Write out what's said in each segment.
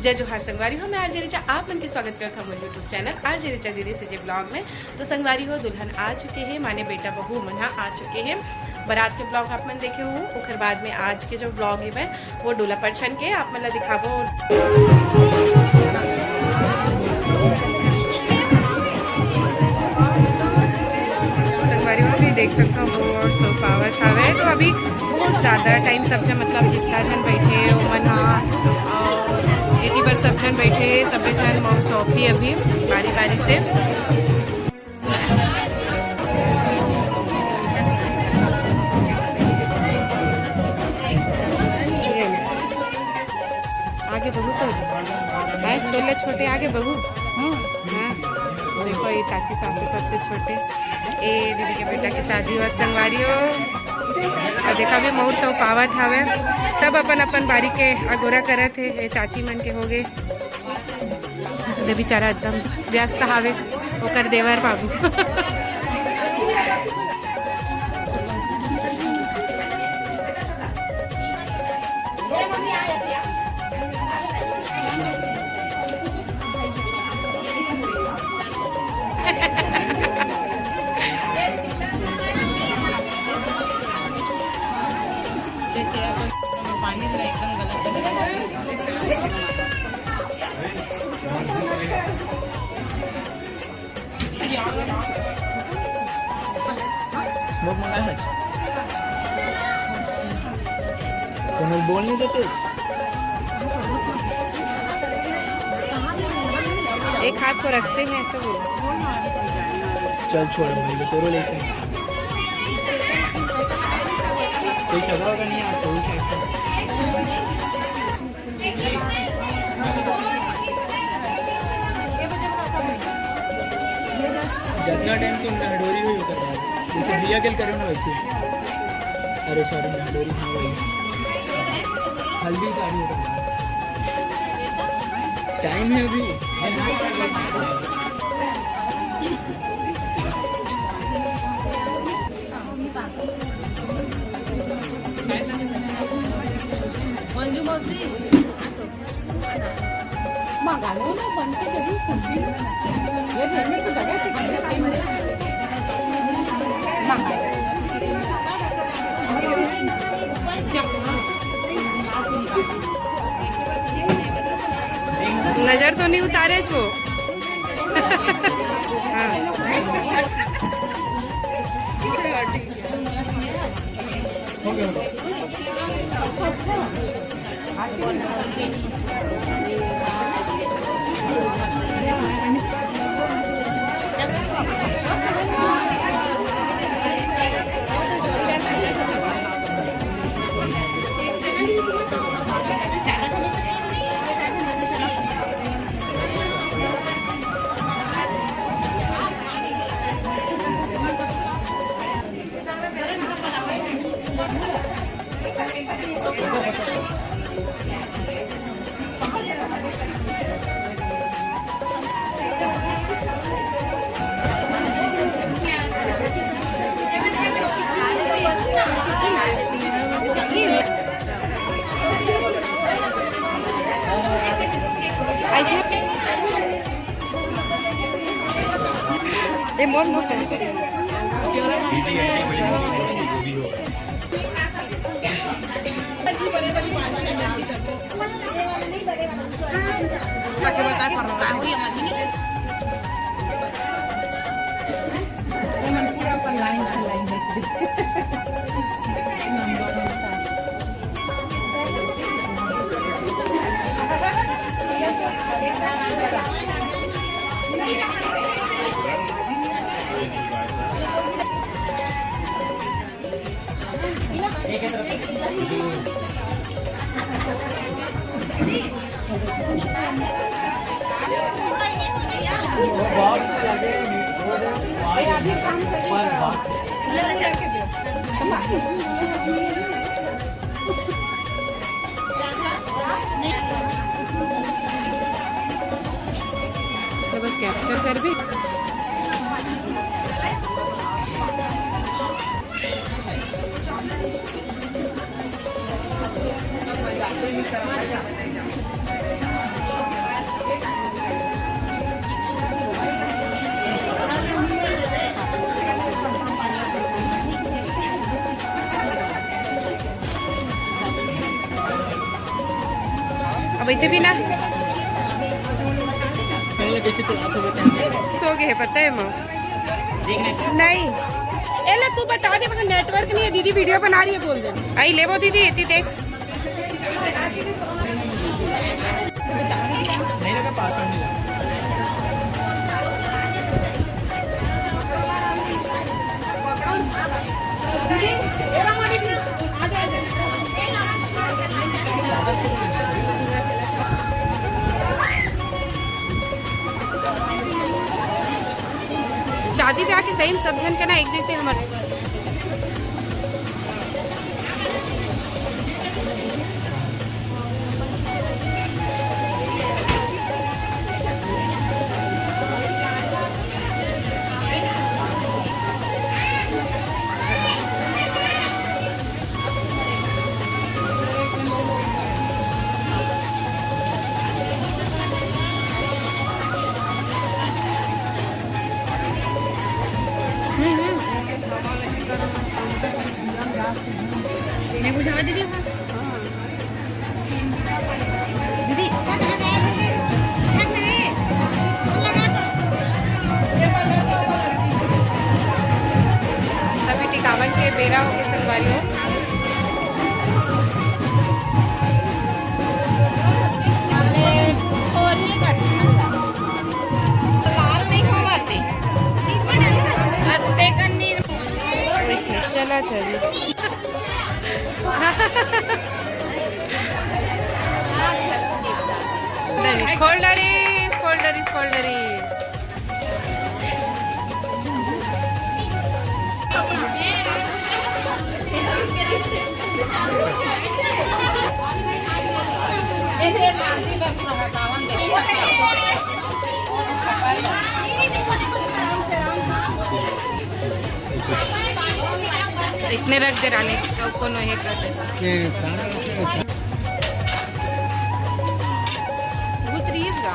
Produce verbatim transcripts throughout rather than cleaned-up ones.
जय जोहार संगवारी हो, मैं आरजे रिचा, आप मन के स्वागत करत हूँ मोर YouTube चैनल आरजे रिचा दीदी से जे ब्लॉग में। तो संगवारी हो, दुल्हन आ चुके हे, माने बेटा बहू मन ह आ चुके हे। बारात के ब्लॉग आप मन देखे हो, ओकर बाद में आज के जो ब्लॉग हे मैं वो डोला परछन के आप मन ला दिखाबो। संगवारी हो भी देख सकता हूँ, वो और सो पावत हवे। तो अभी बहुत ज़्यादा टाइम सब जन, मतलब जितना जन बैठे हे, ओमन ह, अ, एती बर सब जन बैठे हे, सबे जन मोर सौंपी अभी बारी बारी से। आगे बहू तो है, तोले छोटे आगे बहू। हम्म, हाँ। देखो, ये चाची सास से सबसे छोटे। ए दीदी के बेटा के शादी होत संगवारी हो। अउ देखा भी मउर सब पावत हवे, सब अपन अपन बारी के अगोरा करत हे। ये चाची मन के होगे, दे बेचारा एकदम व्यस्त हवे ओकर देवर बाबू। स्मोक मंगाए हच? कोनो बोल नहीं देते। एक हाथ को रखते हैं, ऐसे बोलो। चल छोड़, मैं भी तोरो ले से। कोई सगा होगा नहीं यार, कोई शायद से। जतना टाइम तो नहडोरी हुई होता है, जैसे बिया के करे ना वैसे। अरे सॉरी, नहडोरी, हाँ वही। हल्दी उतारी होता है। टाइम है अभी। मंजू मौसी, मंगा लो ना, बन के जरूर खुशी। ये घर में तो जगह थी, घर में टाइम नहीं। मंगा लो। नजर तो नहीं उतारे वो। हाँ। ए, मोर नो करे। तो बस कैप्चर कर भी। वैसे भी ना। पहले कैसे चलाते हुए थे? सो गए, पता है माँ। नहीं। एला तू बता दे, वहाँ नेटवर्क नहीं है, दीदी वीडियो बना रही है, बोल दे। आई ले वो दीदी, इतनी देख। नहीं लगा, पासवर्ड नहीं लगा। शादी ब्याह के सही में सब झन के ना एक जैसे हमर। मैं बुझावा दीदी, हाँ। दीदी, अभी टिकावन के बेरा हो गए संगवारी हो। लाल नहीं होवत हे। अत्ते कन्नी। चला था अभी। Nice. Cold drinks, cold drinks, cold drinks. इसने रख दे रानी, अब कोनो हे कर दे। ये कहाँ रखे? वो त्रीस गा।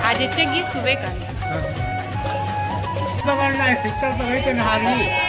आज इच्छे की सुबह का। हाँ। पकड़ना है, सिक्कर पकड़ के नहा रही है।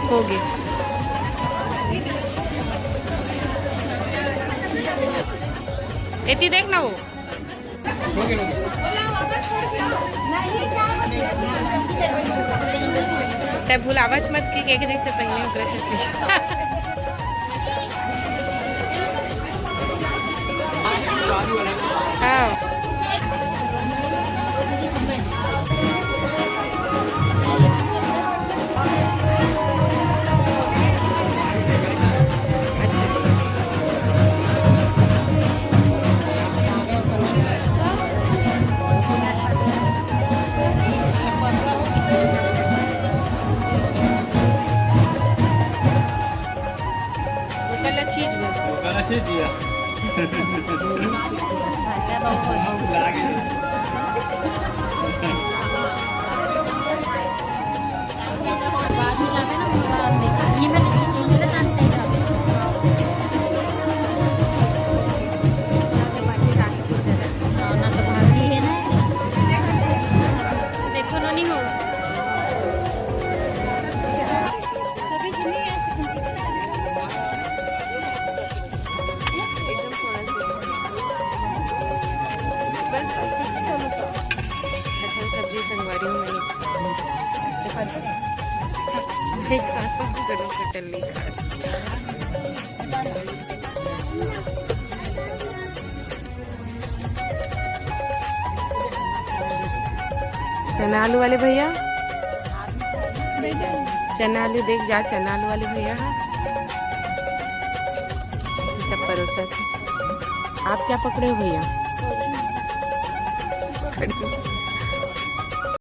हो गए। एती देख ना वो। तै भुलावच मत कि एक जैसे पहले ओकरे से। हाँ। अच्छा। ओकर ला चीज बस। ओकर ला चीज या। अच्छा, बहुत। लागे। बाद में जाबे ना, उनका हम देखे। ये मैं लेके चल चले, शांत हो जाबे। ना तो भागी है ना। देखो ना, नहीं हो। नहीं खा, दोनों कटल नहीं खा। चना आलू वाले भैया, चना आलू देख जा, चना आलू वाले भैया हैं, ये सब परोसा थे। आप क्या पकड़े हो भैया?